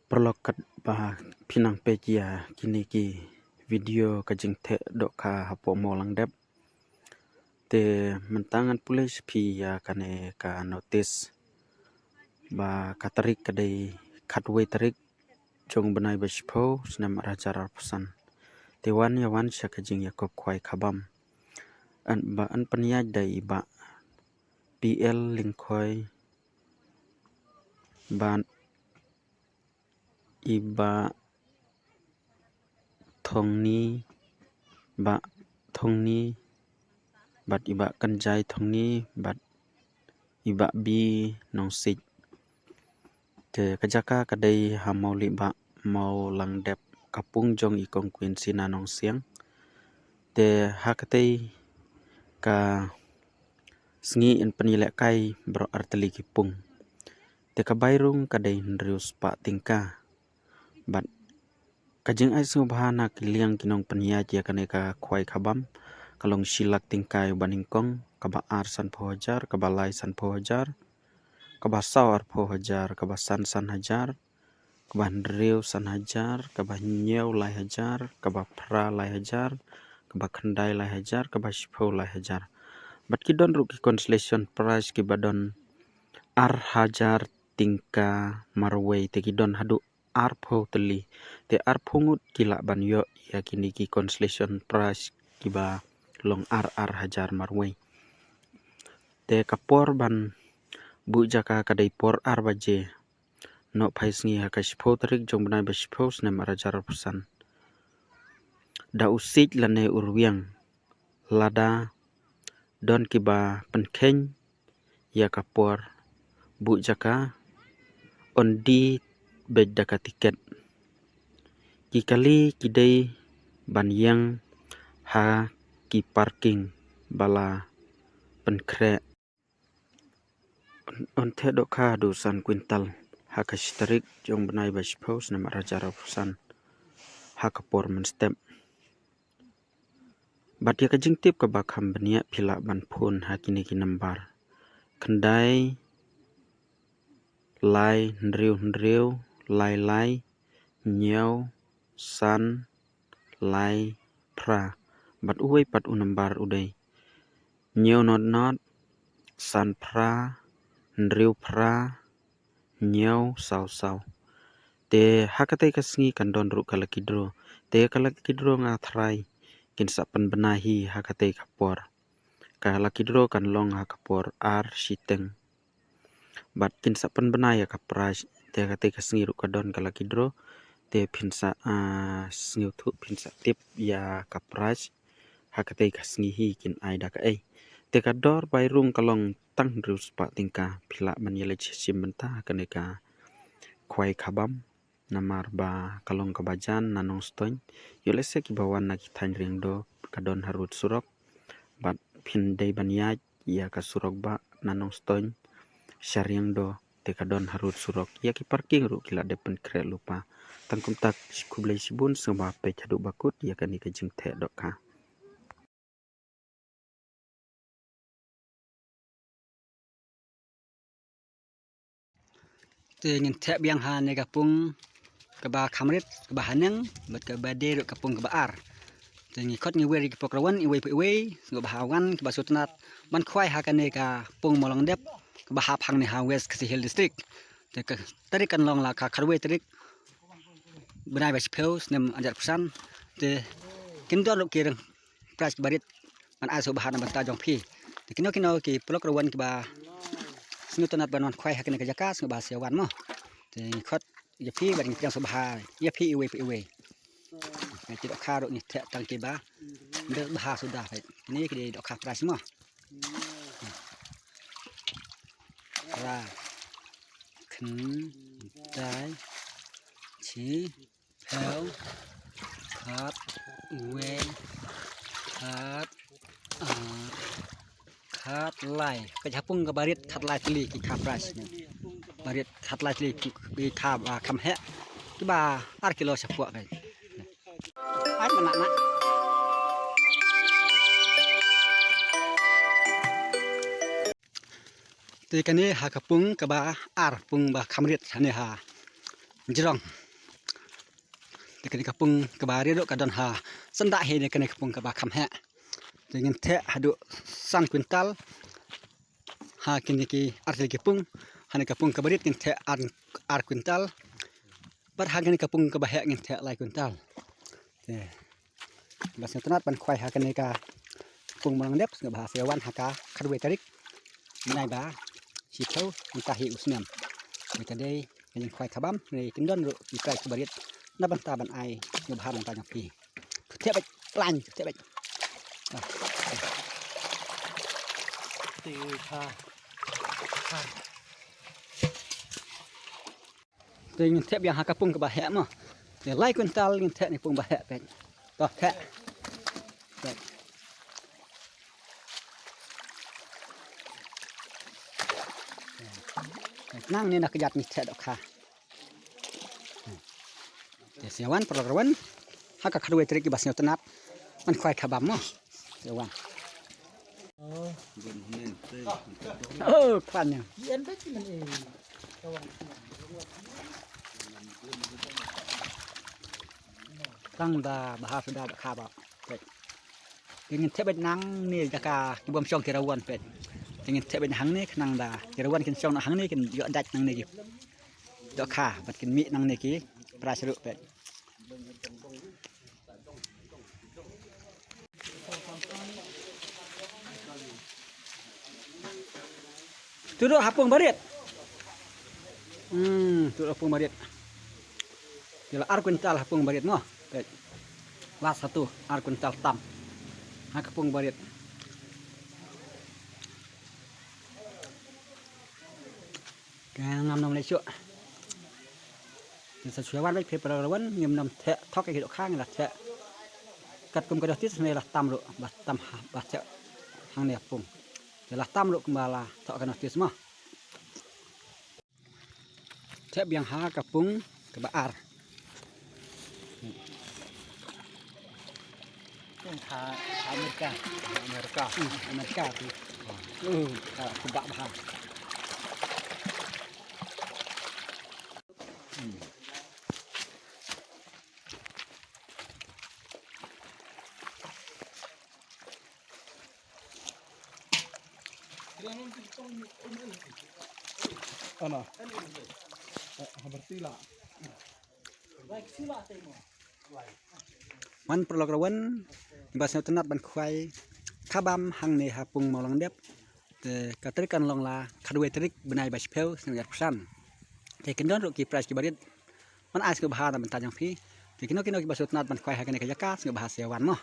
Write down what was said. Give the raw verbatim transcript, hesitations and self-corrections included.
Paralok, katba phi nang peit ïa kine ki video ka jingtheh dohkha hapoh Mawlangdep, te mynta ngan pule sha phi ïa kane ka notice ba ka tarik ka dei khatwei tarik jong u bnai ba shiphew snem ar hajar arphew san. Te wan ïa wan sha ka jingïakob khwai khabam. Yn ba yn pynïaid da i Bah P L Lyngkhoi bad i Bah Thongni, Bah Thongni bad i Bah Kynjai Thongni bad i Bah Bi Nongsik. Te ka jaka ka dei ha Mawlih Bah, Mawlangdep, ka pung jong i Kong Kwin Sina Nongsiang. Te ha katei ka sngi yn pynïalehkai baroh artylli ki pung. Te ka bai rung ka dei hynriew spah tyngka. Bad ka jingai sngewbha na ki liang ki nongpynïaid ïa kane ka khwai khabam ka long shi lak tyngka ïa u banyngkong, kaba ar sanphew hajar, kaba lai sanphew hajar, kaba saw arphew hajar, kaba san san hajar, kaba hynriew san hajar, kaba hynñiew lai hajar, kaba phra lai hajar, kaba khyndai lai hajar, kaba shiphew lai hajar. Bad ki don ruh ki consolation prize kiba don ar hajar tyngka marwei, te ki don haduh arphew tylli. Te arphew ngut ki lah ban ïoh ïa kine ki consolation prize kiba long ar ar hajar marwei. Te ka por ban buh jaka ka dei por ar baje nohphai sngi ha ka shiphew tarik jong u bnai ba shiphew snem ar hajar arphew san. Da u siej lane u rwiang, lada don kiba pynkheiñ ïa ka por buh jaka, yn die beit da ka tiket. Ki kali ki dei ban ïeng ha ki parking ba la pynkhreh. Yn theh dohkha haduh san kwintal ha ka shi tarik jong u bnai ba shiphew snem ar hajar arphew san ha ka por mynstep. Bad ïa ka jingtip kaba kham bniah phi lah ban phone ha kine ki nambar: khyndai lai hynriew hynriew lai lai hynñiew san lai phra. Bad uwei pat u nambar u dei hynñiew nod nod san phra hynriew phra hynñiew saw saw. Te ha katei ka sngi kan don ruh ka lucky draw. Te ka lucky draw nga tharai kin sa pynbna hi ha katei ka por. Ka lucky draw kan long ha ka por ar shiteng. Bad kin sa pynbna ïa ka prize. Te ha katei ka sngi ruh ka don ka lucky draw. Te phin sa, ah, sngewthuh, phin sa tip ïa ka prize ha katei ka sngi hi kin ai da kaei. Te ka dor bai rung ka long tang hynriew spah tyngka. Phi lah ban ïaleit shim bynta ha kane ka khwai khabam. Namar ba ka long kaba jan na Nongstoiñ. Ïoh lehse kiba wan na ki thaiñ Riangdo ka don harud surok. Bad phin dei ban ïaid ïa ka surok ba na Nongstoiñ sha Riangdo te ka don harud surok. Ïa ki parking ruh ki la dep pynkhreh lypa. Tang kumta, khublei shibun, sngewbha peit haduh ba kut ïa kane ka jingtheh dohkha. Te ngin theh biang ha ne ka pung kaba kham rit, kaba haneng, bad kaba dei ruh ka pung kaba ar. Te ngi khot ngi wer ïa ki paralok rawan iwei pa iwei, sngewbha wan kiba sngewtynnat ban khwai ha kane ka pung Mawlangdep kaba hap hangne ha West Khasi Hills District. Te ka tarik kan long la ka khatwei tarik bnai ba shiphew snem ar hajar arphew san. Te kin don ruh ki rang prize kiba rit ban ai sngewbha na bynta jong phi. Te kino kino ki paralok rawan kiba sngewtynnat ban wan khwai ha kane ka jaka sngewbha sa wan mo. Te ngi khot ïa phi bad ngi pdiang sngewbha ïa phi iwei pa iwei. Ngi ti dohkha ruh ngi theh tang kiba bha suda phi. Kine ki dei dohkha prize mo. Ra. Khyndai. Shi. Phew. Khat. Wei. Khat. Ar. Khat lai. Ka japung kaba rit khat lai tylli ki kha prize. Ba rit khat lai tylli ki kha, ah, kham heh. Kiba ar kilo shapoh kai. Ai mana na. Te kane ha ka pung kaba ar, pung ba kham rit hane ha jrong. Te kane ka pung kaba rit ruh ka don ha syndah hi ne kane ka pung kaba kham heh. Te ngin theh haduh san kwintal ha kine ki ar tylli ki pung. Ha kane ka pung kaba rit ngin theh ar, ar kwintal. Bad ha kane ka pung kaba heh ngin theh lai kwintal. Te ba sngewtynnat ban khwai ha kane ka pung Mawlong Dep, sngewbha sa ïa wan ha ka khatwei tarik bnai ba shiphew mynta hi u snem. Mynta dei ka jingkhwai khabam ne kin don ruh ki prize kaba rit na bynta ban ai sngewbha na bynta jong phi. Theh beit, plan theh beit. Ah. Te ha. Ha. Te ngin thep ïa ha ka pung kaba heh mo. Te lai kwintal ngin thep ne pung ba heh peit. To thep. Peit. Peit nang ne na ka jat ngi thep dohkha. Te sa wan paralok wan. Ha ka khatwei tarik kiba sngewtynnat ban khwai khabam mo. Sa wan. Oh, kwan ïa. Tang da bahar suda da khaba. Peit. Te ngin thep beit nangne jaka ki bym shong ki rawan peit. Te ngin thep beit hangne khnang da ki rawan kin shong nangne kin ïoh dait nangne ki. Dohkha bad kin mih nangne ki prize ruh peit. Tu ruh ha pung barit. Hmm, tu ruh ha pung barit. Te la ar kwintal ha pung barit mo. Peit. Last satu ar kwintal tam. Ha ka pung barit. Ka ngam nym leh shuh. Te sa shu wan beit phi para wan ngim nym theh thok ïa ki dohkha ngi la theh. Katkum ka dohtis ne la tam ruh ba tam ha, ba theh hangne ha pung. Te la tam ruh kumba la thok ka dohtis mo. Thep biang ha ka pung kaba ar. Pung ha Amerika. Amerika. Hmm, Amerika tu. Hmm, ka kubak bha. Hmm. Ana. Eh, bertila. Wan paralok rawan, ba sngewtynnat ban khwai khabam hangne ha pung Mawlong Dep. Te ka tarik kan long la khatwei tarik bnai ba shiphew snem arphew san. Te kin don ruh ki prize kiba rit. Ban ai sngewbha na bynta jong phi. Te kino kino kiba sngewtynnat ban khwai ha kane ka jaka sngewbha sa wan mo.